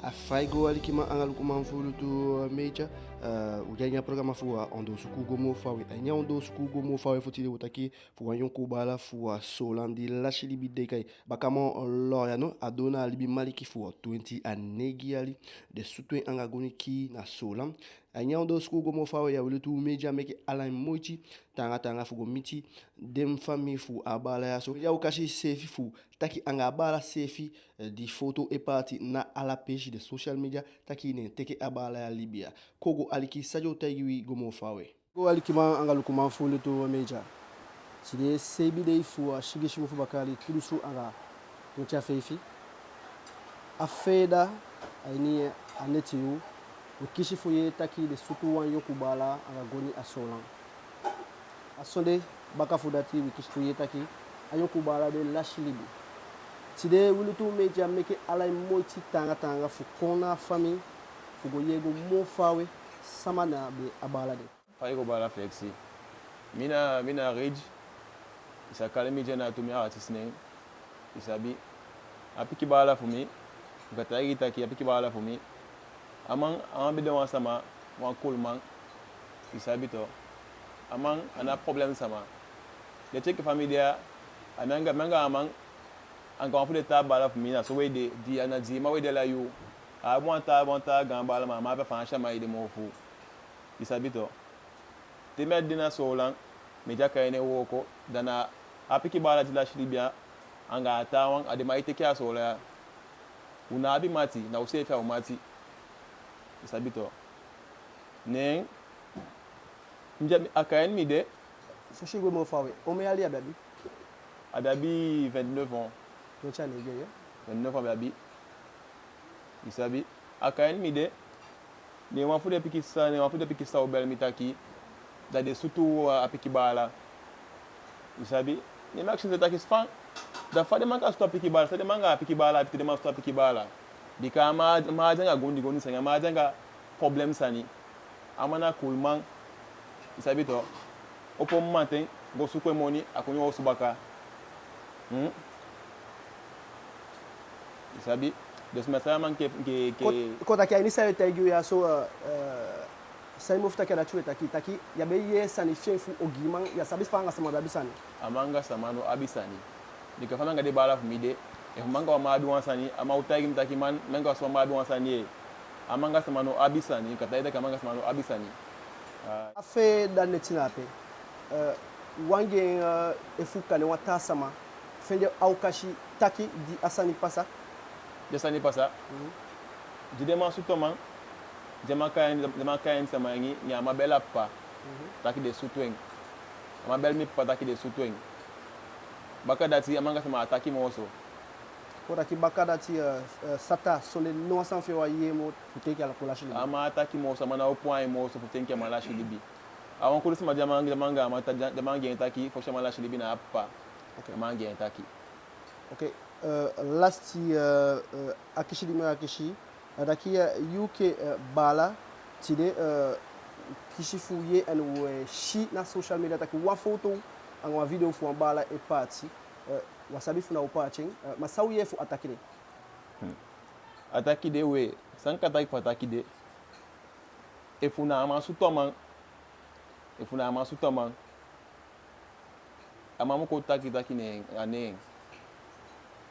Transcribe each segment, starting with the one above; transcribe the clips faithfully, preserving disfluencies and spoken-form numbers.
A fa i go, alikiman anga lukuman fu Lutu Media. Eh, u de a ini a programa fu a ondoo suku go moo fawe. A ini a ondoo suku go moo fawe fu tide, u o taki fu wan yonku baala fu a Soolan di lasi libi dei kai. Bakaman Loriano, a doo na a libi maliki fu a twenti a neigi yali, den sutu en anga goni kii na Soolan. A ini a ondoo suku go moo fawe ya, wi Lutu Media meke ala en moiti taanga taanga fu go miti den famii fu a baala ya so. Ya, u o kasi seefi fu taki anga a baala seefi, eh, di foto e paati na ala peesi den social media, taki neen teke a baala ya libi ya. Kon u go aliki san den o taigi wi go moo fawe. Go, alikiman anga lukuman fu Lutu Media. Tide seibin dei fu a sigisi mun fu baka yali tu dunsu anga twenti a feifi. A feeda a ini a neti yuu, wi kisi fu yee taki den sutu wan yonku baala anga goni a Soolan. A sonde baka fu dati, wi kisi fu yee taki a yonku baala de lasi libi. Tide wi Lutu Media meke ala en moiti taanga taanga fu kon na a famii fu go yee go moo fawe sama na be a baala de. Fa i go, baala Flexi? Mi na, mi na Rich. I sa kali mi Djana tu, mi a artiste nen. I sabi. A pikin baala fu mi, mi kan taigi i taki a pikin baala fu mi, a man, a man be de wan sama, wan cool man. I sabi to. A man, a ná problème sama. Den tyeke fa mi de ya, a mi anga, mi anga a man, anga wan fu den taa baala fu mi, na so wi e de, di a na di man wi e de ala yuu. A abi wan taa, wan taa gaan baala, ma a man abi a Faansi, a man e de moo fuu. I sabi to. Te mi á de na Soolan, mi e de a Cayenne e wooko, da na a pikin baala di lasi libi ya anga a taawan, a den man e teke a Soolan ya. U ná abi mati, na u seefi a u mati. I sabi to. Neen, mi de, a Cayenne mi de. Fosi i go moo fawe, omen yali a be abi? A be abi vingt-neuf ans. Twenti a neigi, ya? Vingt-neuf ans a be abi. I sabi. A Cayenne mi de. Ne wan fu den pikin sisa, ne wan fu den pikin sisa o bel mi taki, da den sutu a pikin baala. I sabi. Ne mi akisi en taki, fa, da fa den man kan sutu a pikin baala, san den man anga a pikin baala abi te den man sutu a pikin baala? Bika a man á de anga goni goni sani, a man á de anga problème sani. A man na cool man. I sabi to. Opo mamanten, go suku en moni, a kon a osu baka. Hmm? I sabi. Dus mi á sabi a man ke, ke, ke. Kon, kon taki a ini san yu e taigi u ya so, eh, eh, san i mofu taki a dati yu e taki, taki ya be yee sani fi en fu ogiiman, ya sabi fa anga sama be abi sani. A man anga sama no abi sani. Bika fa mi anga den baala fu mi de, efu mi anga wan man abi wan sani, a man o taigi mi taki, man, mi anga wan sama abi wan sani, eh. A man anga sama no abi sani, mi kan taigi i taki a man anga sama no abi sani. Ah. A feeda neti na ape, eh, wan gi en, eh, efu kande wan taa sama fende a okasi taki di a sani pasa. Di a sani pasa. Mhm. Di den man sutu a man, den man kai en, den man kai en sama ini, ne a man bel a papa. Mhm. Taki den sutu en. A man bel mi papa taki den sutu en. Baka dati a man anga sama á taki moo so. Kon taki baka dati, eh, eh, sata, sonde ná wan sani fi en á yee moo fu te enke a man kon lasi libi. A man á taki moo so, a man ná opo ain moo so fu te enke a man lasi libi. A wan kulu sama di a man, di a man anga a man ta-, di a man gi en taki fosi a man lasi libi na a papa. Ok. A man gi en taki. Ok, eh, lasiti, eh, eh, akisi di mi o akisi, eh, taki, eh, yu enke, eh, baala, tide, eh, kisi fu yee en, u e si na social media taki wan foto anga wan video fu wan baala e paati, eh, u á sabi efu na u paati en, eh, ma san u yee fu a taki de? Hmm. A taki de we, san mi kan taki fu a taki de? Efu na a man sutu a man, efu na a man sutu a man, a man mu kon taki taki ne en, a ne en.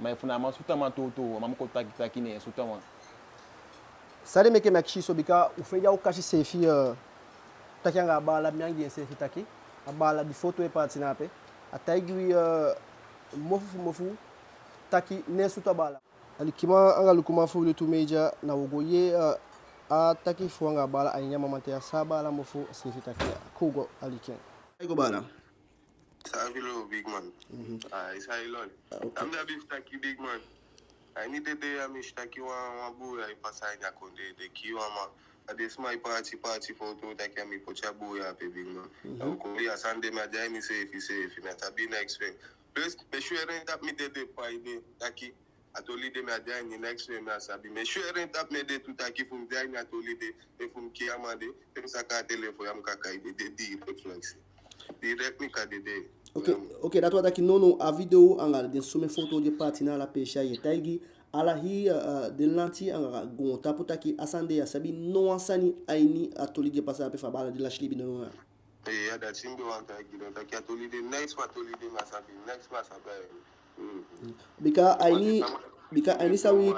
Ma efu na a man sutu a man tuutuu, a man mu kon taki taki ne en sutu a man. San ede meke mi akisi so, bika u fende a okasi seefi, eh, taki anga a baala, mi anga en seefi taki. A baala di foto e paati na ape, a taigi wi, eh, mofu fu mofu taki ne en sutu a baala. Alikiman anga lukuman fu Lutu Media, na u o go yee, eh, a taki fu anga a baala a ini a mamanten ya, san a baala mofu seefi taki ya. Kon u go aliki en. Ai go baala. San a fi i, big man? Mhm. Ah, i sa i lon. Ah, ok. A mi abi fu taki, big man. A ini den dei ya mi si taki wan, wan buuya e pasa a ini a kondee, den kii wan man. A den sama e paati paati foto taki a mi poti a buuya ape, big man. Mhm. A o koli a sani de, mi á de a ini seefi seefi, mi á sabi neks fu en. Plus, mi e sweri en tapu mi dede pai de taki a toli de, mi á de a ini neks fu en, mi á sabi. Mi e sweri en tapu mi dede tu taki fu mi de a ini a toli de, efu mi kii a man de, te mi saka a telefon ya mi kaka e dede direct, Flexi. Direct mi kan dede. Ok, ok, dati wani taki nownow a video anga den somen foto di e paati na ala peesi ya, yu e taigi Ala hii, eh, eh, den lanti anga goontapu taki a sani de, ya sabi no wan sani a ini a toli di e pasa ape fu a baala di lasi libi, no, no, no. Eh, ya, dati mi be wani taigi den taki a toli de, neks fu a toli de mi á sabi, neks mi á sabi a ini. Mm. Bika a ini, bika a ini san wi...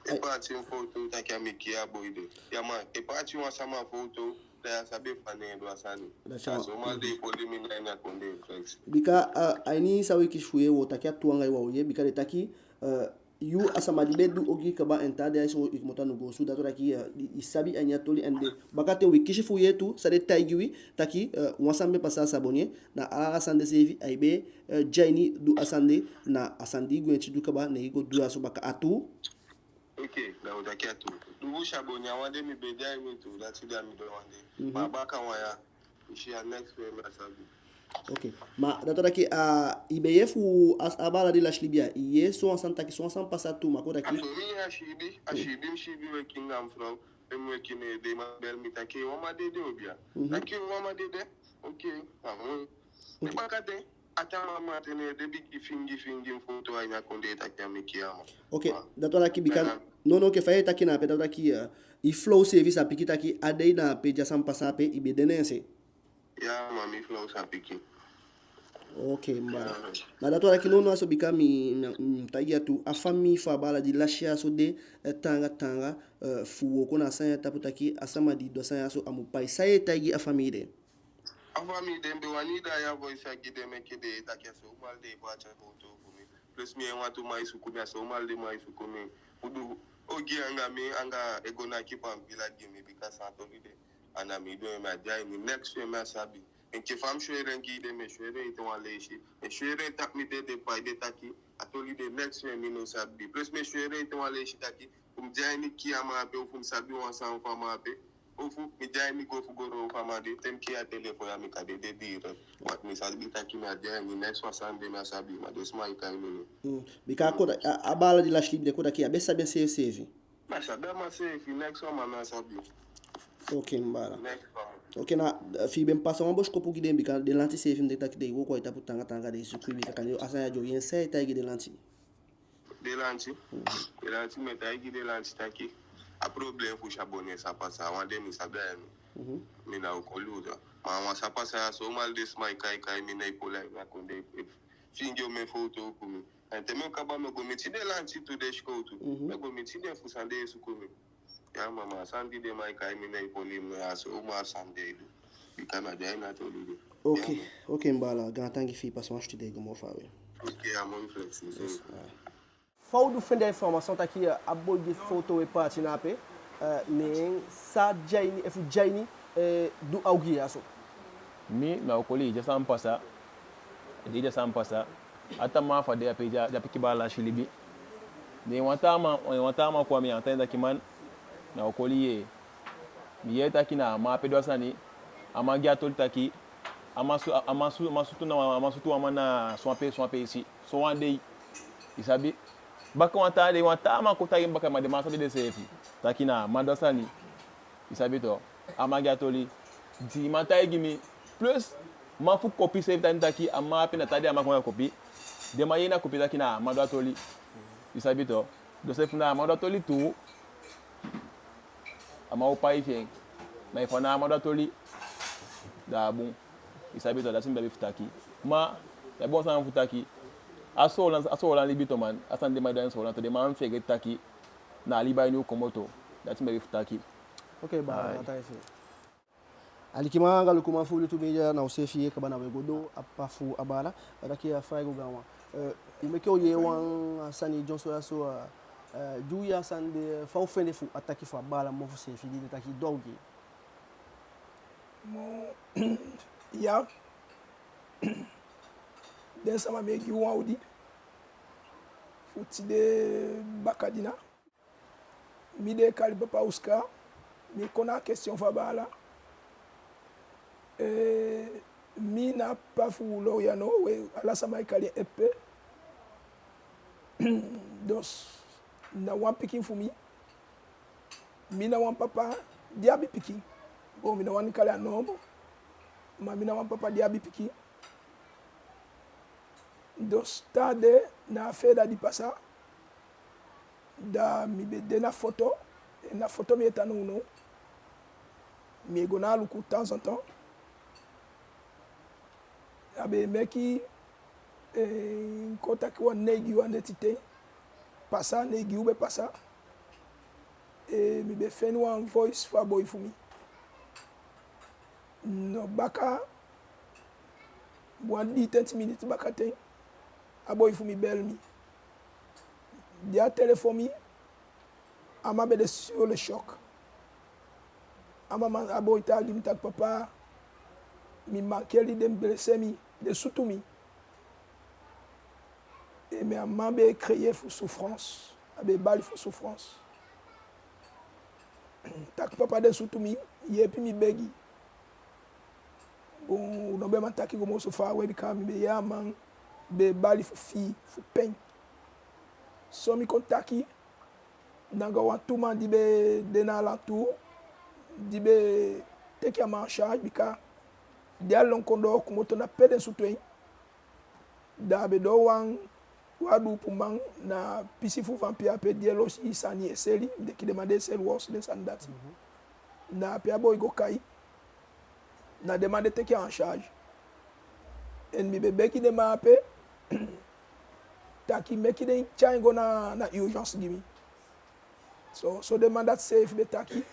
E paati en foto taki a meki a boi de. Ya man, e paati wan sama foto, da ya sabi fa ne en du a sani. Dati a wan. So wan man de e poli mi na ini a kondee flex. Bika, eh, a ini san wi kisi fu yee, wo taki a tu anga i wan o yee, bika den taki, eh, yu a sama di be du ogii kaba, en taa dei a i so i komoto a Nougoussou, dati wani taki, eh, i, i sabi a ini a toli, en den bakaten wi kisi fu yee tu san den taigi wi taki, eh, wan sani be pasa a Sabonye, na ala a sani de seefi, ai be, eh, de a ini du a sani de, na a sani di i gwenti du kaba, ne i go du ya so baka, a tuu? Oke, da wo taki a tuu. Du fu Sabonye, a wan de mi be de a ini tu, dati de a mi du a wan de. Mhm. Ma a baka wan ya, i si, a neks fu en mi á sabi. Oke, ma dati wani taki, ah, i be yee fu a, a baala di lasi libi ya, i yee sowan sani taki, sowan sani pasa tu, ma kon taki... A so mi yee, a siibi, a siibi mi siibi weki anga mi frow, mi weki, ne den man bel mi taki wan man dede, obiya. Mhm. Taki wan man dede, oke, a moi. Oke. Bakaten, a taa mamanten ne den bigin fingi, fingi mi foto a ini a kondee taki a meki a man. Oke, dati wani taki bika... No, no, oke, fa i e taki na ape, dati wani taki, eh, i frow seefi sa piki taki a dei na ape di a sani pasa ape, i be de ne en se. Ya, ma mi frow sa piki. Oke, mi baala. Ya. Na dati wani taki, no, no, a so bika mi, mi, mi taigi i tu, a famii fu a baala di lasi ya so de, eh, taanga, taanga, eh, fu wooko na a sani ya tapu taki a sama di du a sani ya so a mu pai. San i e taigi a famii de? A famii de, mi be wani daai a voice ya gi den, meke den yee taki a so wan man de e paati a foto fu mi. Plus mi yee wantu man e suku mi, a so wan man de man e suku mi fu du ogii anga mi, anga e go naki pampila gi mi, bika san a toli de, a ná mi du en, mi á de a ini, neks fu en mi á sabi. Enke fa mi sweri en gi den, mi e sweri en ete wan leisi, mi e sweri en taki mi dede, pai, den taki a toli de, neks fu en mi no sabi. Plus mi e sweri en ete wan leisi taki, fu mi de a ini kii a man ape, ofu mi sabi wan sani fu a man ape, ofu mi de a ini go fu go roof a man de, te mi kii a telefon ya mi kan dede direct. Want mi sabi taki mi á de a ini, neks fu a sani de mi á sabi, ma den sama e kai mi. Mm. Bika a kon taki, a, a baala di lasi libi de, kon taki a be sabi enseefi seefi? Mi á sabi a man seefi, neks fu a man mi á sabi. Oke, mi baala. Neks fu a man. Oke, na, fi i be mu pasa wan bosikopu gi den, bika den lanti seefi mi denki taki den e wooko a i tapu taanga taanga, den e suku i, bika kande a sani ya di o yee, san i e taigi den lanti? Den lanti. Mhm. Den lanti, mi e taigi den lanti taki a problem fu Charbonnier sa pasa, a wan de mi sabi a ini. Mhm. Mi ná o koli u da. Ma a wan sa pasa ya so, wan man de sama e kai kai mi, ne e poli a ini a kondee, e fingi omen foto fu mi. En te mi o kaba, mi o go miti den lanti tu, den sikowtu. Mhm. Mi o go miti den fu san den e suku mi. Ya, ma a sani di den man e kai mi, ne e poli mi, a so wan man sani den e du. Bika mi á de a ini a toli de. Oke, ya, man. Oke, mi baala, gaantangi fi i pasa wan situdei go moo faawe. Oke, a moi, flex. Yes, ah. Fa u du fende a information taki, eh, a boi di foto e paati na ape, eh, ne en sa de a ini, efu de a ini, eh, du a ogii ya so? Mi ná o koli i, di a sani pasa, di a sani pasa, a taa man fu a dei ape di a, di a pikin baala lasi libi. Ne wan taa man, wan taa man kon a mi, a tan taki man, ná o koli i. Mi yee taki na a man ape du a sani, a man gi a toli taki, a man su-, a man su-, a man sutu na, a man sutu wan man na sowan pe-, sowan peesi, sowan dei. I sabi? Baka wan taa dei, wan taa man kon taigi mi baka, ma den man sabi denseefi taki na a man du a sani. I sabi to, a man gi a toli. Di man taigi mi, plus man fu Kopi seefi taki, taki a man ape na taa dei a man kon na Kopi. Den man yee na Kopi taki na a man du a toli. I sabi to, dus efu na a man du a toli tuu, a man o pai fi en. Ma efu a ná a man du a toli, da a bun. I sabi to, dati mi be abi fu taki. Ma i abi wan sani fu taki. A Soolan, a Soolan libi to man, a sani den man e du a ini Soolan to, den man feegete taki na a liba ini u komoto. Dati mi be abi fu taki. Oke, baa, ai. Dati a isi. Alikiman anga lukuman fu Lutu Media, na u seefi yee kaba, na we go doo a papa fu a baala, da taki a fa ai go gaanwan. Eh, i meke u yee wan sani dyonson ya so, eh, eh, di u yee a sani de, fa u fende fu a taki fu a baala mofu seefi di den taki du a ogii? Mo, ya. Den sama mi e gi wan odi fu tide bakadina. Mi den e kali Papa Oscar, mi kon na a question fu a baala. Eh, mi na a papa fu Loriano, we ala sama e kali en Epe. Dus, na wan pikin fu mi. Mi na wan papa di abi pikin. Bon, mi ná wani kali a nomo. Ma mi na wan papa di abi pikin. Dus, taa dei na a feeda di pasa, Da mi be de na foto, na foto mi e tan nownow. Mi e go na Aluku temps en temps. A be meke, eh, kon taki wan neigi yuu a neti ten pasa, neigi yuu be pasa. Eh, mi be feni wan voice fu a boi fu mi. No baka, wan dii tenti miniti bakaten, a boi fu mi bel mi. Di a telefon mi, a man be de sur le choc. A man, a boi taigi mi taki: "Papa, mi mankeli, den blessé mi, den sutu mi." Et mais a man be crier fu souffrance, a be bali fu souffrance. Taki: "Papa, den sutu mi, yeepi mi begi." Bon, u no be man taki go moo so faawe, bika mi be yee a man be bali fu fii, fu pen. So mi kon taki anga wan tu man di be de na alentour, di be teke a man en charge, bika di a lon kon doo komoto na pe den sutu en, da a be doo wan, wan duupuman na pisi fu Vampire ape di e losi sani e seli, mi denki den man di e seli worst, den sani dati. Na ape a boi go kai, na den man de teke en en charge. En mi be begi den man ape taki meke den tyai en go na, na urgence gi mi. So, so den man dati seefi be taki.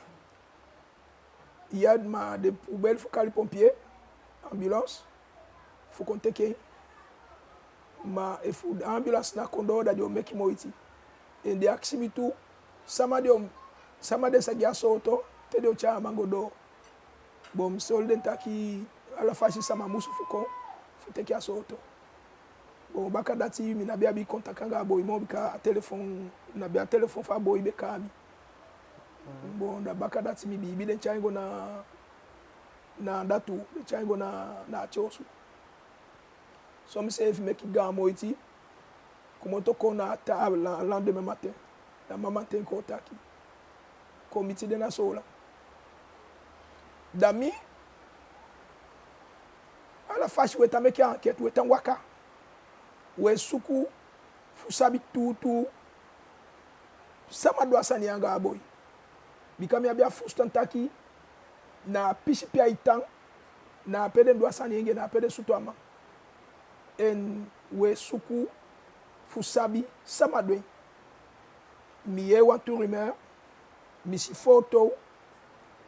Ya, ma den poubelle fu kali pompier, ambulance, fu kon teke en. Ma efu a ambulance ná kon doo, da den o meke moiti. En den akisi mi tu, sama den o, sama den sa gi a sooto te den o tyai a man go doo. Bon, mi soi den taki ala fasi sama musu fu kon fu teke a sooto. Bon, bakadati mi ná be abi contact anga a boi moo, bika a telefon, na be a telefon fu a boi be kai mi. Bon, da bakadati mi biibi den tyai en go na, na datu, den tyai en go na, na a tyosu. So mi seefi meke gaan moiti, komoto kon na a taa, la, lendemain matin, na mamanten kon taki, kon miti den na Soolan. Da mi, ala fasi we tan meke enquête, we tan waka, we suku fu sabi tuutuu sama du a sani anga a boi. Bika mi abi a fusutan taki na a pisi pe ai tan, na ape den du a sani anga en, na ape den sutu a man. En we suku fu sabi sama du en. Mi yee wantu rumeur, mi si foto,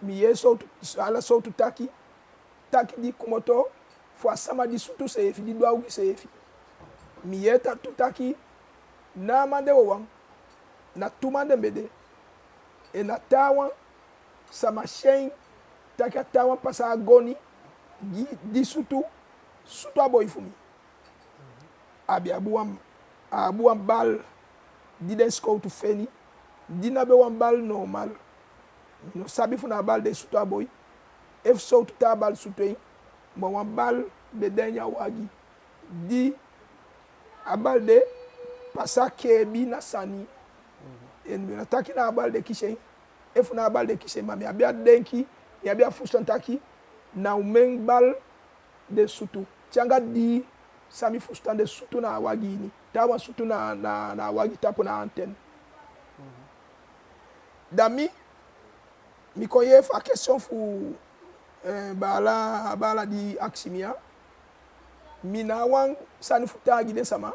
mi yee sowtu, ala sowtu taki, taki di komoto fu a sama di sutu seefi, di du a ogii seefi. Mi yee ta, tu taki na a man de wawan, na tu man den be de. En na taawan sama si en taki a taawan pasa a goni gi, di sutu, sutu a boi fu mi. A be abi wan, a abi wan bal di den sikowtu feni, di ná be wan bal normal. Mi no sabi efu na a bal de sutu a boi, efu sowtu taa bal sutu en, ma wan bal be de a ini a wagi, di a bal de pasa keebi na sani. En mi ná taki na a bal de kisi en, efu na a bal de kisi en, ma mi abi a denki, mi abi a fusutan taki na omen bal den sutu. Te anga di san mi fusutan, den sutu na a wagi ini, taawan sutu na, na, na a wagi tapu na antenne. Da mi, mi kon yee fu a question fu, eh, baala, baala di akisi mi ya. Mi ná a wan sani fu taigi den sama.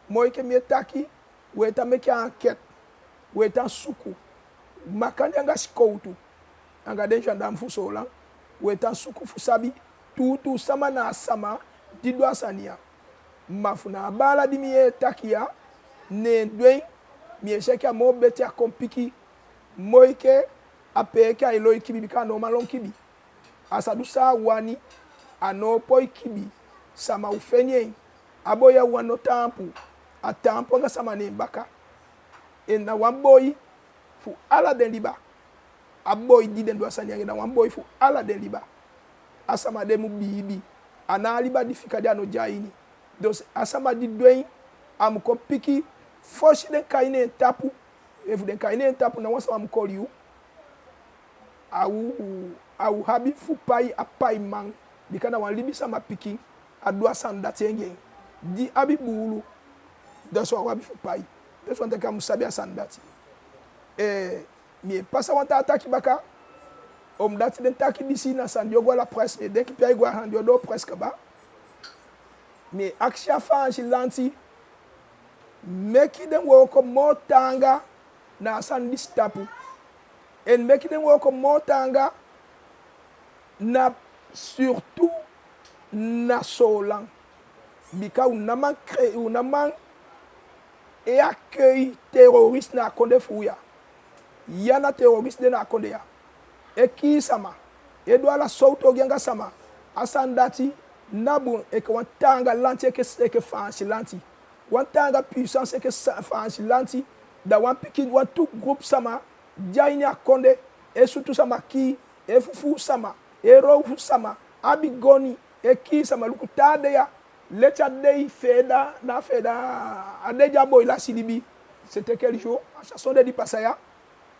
Moo enke mi e taki, we tan meke enquête, we tan suku, makandii anga sikowtu, anga den gendarme fu Soolan, we tan suku fu sabi tuutuu sama na a sama di du a sani ya. Ma fu na a baala di mi yee taki ya, neen du en, mi e si enke a moo beti a kon piki, moo enke a pe enke ai lon kibi, bika a ná o man lon kibi. A sa du san a wani, a ná o poi kibi, sama o feni en. A boi ya wawan no taampu, a taampu anga sama neen baka. En na wan boi fu ala den liba. A boi di den du a sani anga en na wan boi fu ala den liba. A sama de mu biibi. A ná a liba di fika de a no de a ini. Dus a sama di du en, a mu kon piki, fosi den kai neen tapu. Efu den kai neen tapu, ná wan sama mu koli yu. A o, a o abi fu pai a paiman, bika na wan libisama pikin a du a sani dati anga en, di abi buulu. Da so a o abi fu pai. Te so wan taki a mu sabi a sani dati. Eh, mi e pasa wan taa taki baka, omdat den taki disi na sani di o go a la presse, mi e denki pe ai go a sani di o doo presse kaba. Mi e akisi a Faansi lanti, meke den wooko moo taanga na a sani disi tapu. En meke den wooko moo taanga na surtout na Soolan. Bika u ná man cré-, u ná man e accueil terroriste na a kondee fu u ya. Ya na terroriste de na a kondee ya. E kii sama, e du ala sowtu ogii anga sama. A sani dati ná bun. Enke wan taanga lanti enke, enke Faansi lanti. Wan taanga puissance enke sa-, Faansi lanti. Da wan pikin, wantu groupe sama de a ini a kondee, e sutu sama kii, e fufuu sama, e roof sama, abi goni, e kii sama. Luku taa dei ya, leti a dei feeda, na feeda, a dei di a boi lasi libi, c'était quel jour? A sonde di pasa ya.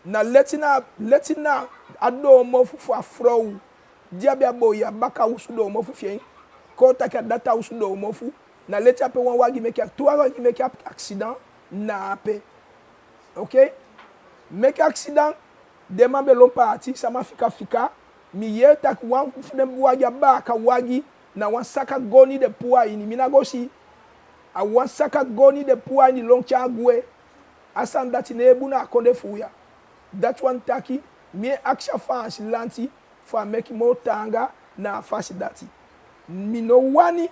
Na leti na, leti na a doomofu fu a frow di abi a boi ya, baka osu doomofu fi en, kon taki a data osu doomofu. Na leti ape wan wagi meke, tu wagi meke accident na ape. Ok? Meke accident, den man be lon paati, sama fika fika. Mi yee taki wan fu den wagi, a baaka wagi, na wan saka goni den puu a ini. Mi ná go si. A wan saka goni den puu a ini, lon tyai gwe. A sani dati ná e bun na a kondee fu u ya. Dati wani taki, mi e akisi a Faansi lanti fu a meke moo taanga na a fasi dati. Mi ná wani,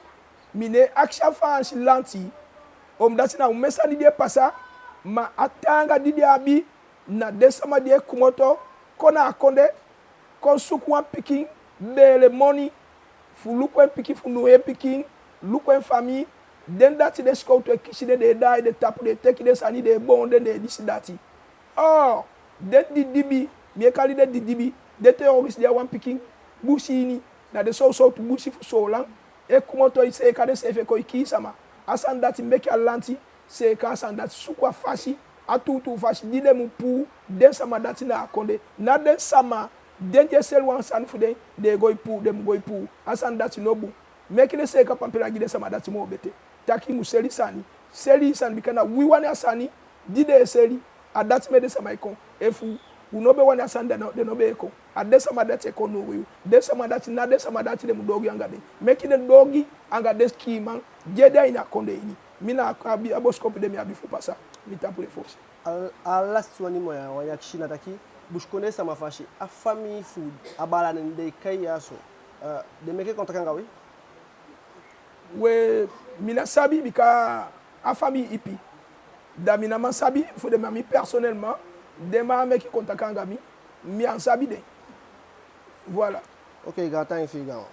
mi ná e akisi a Faansi lanti, omdat na omen sani di e pasa, ma a taanga di den abi, na den sama di e komoto kon na a kondee, kon suku wan pikin, beele moni, fu luku en pikin, fu nuu en pikin, luku en famii. Den dati den sikowtu e kisi den, den e daai den tapu, den e teke den sani, den e boon den, den e disi dati. Oh, den didibi, mi e kali den didibi, den terroriste di a wan pikin busi ini, na den sowsowtu busi fu Soolan, e komoto e seeka denseefi e kon e kii sama. A sani dati meke a lanti seeka a sani dati, suku a fasi, a tuutuu fasi di den mu puu den sama dati na a kondee. Ná den sama, den di e seli wan sani fu den, den e go e puu, den mu go e puu. A sani dati ná bun. Meke den seeka pampila gi den sama dati moo betee. Taki i mu seli sani, seli i sani, bika na wi wani a sani di den e seli. A dati meke den sama e kon. Efu u ná be wani a sani, den ná, den ná be e kon. A den sama dati e kon nowei u. Den sama dati, na den sama dati den mu du ogii anga den. Meke den du ogii anga den kiiman di e de a ini a kondee ini. Mi na a, a bosikopu de mi abi fu pasa. Mi tapu de fosi. A, a lasiti wan di mi wani akisi na taki, busikondee sama fasi, a famii fu a baala nen den e kai ya so, eh, den meke kontaki anga wi? We, mi ná sabi, bika a famii ipi. Da mi ná man sabi fu den, ma mi personnellement, den man á meke kontaki anga mi, mi á sabi den. Voilà. Ok, gaantangi fi i, gaanwan.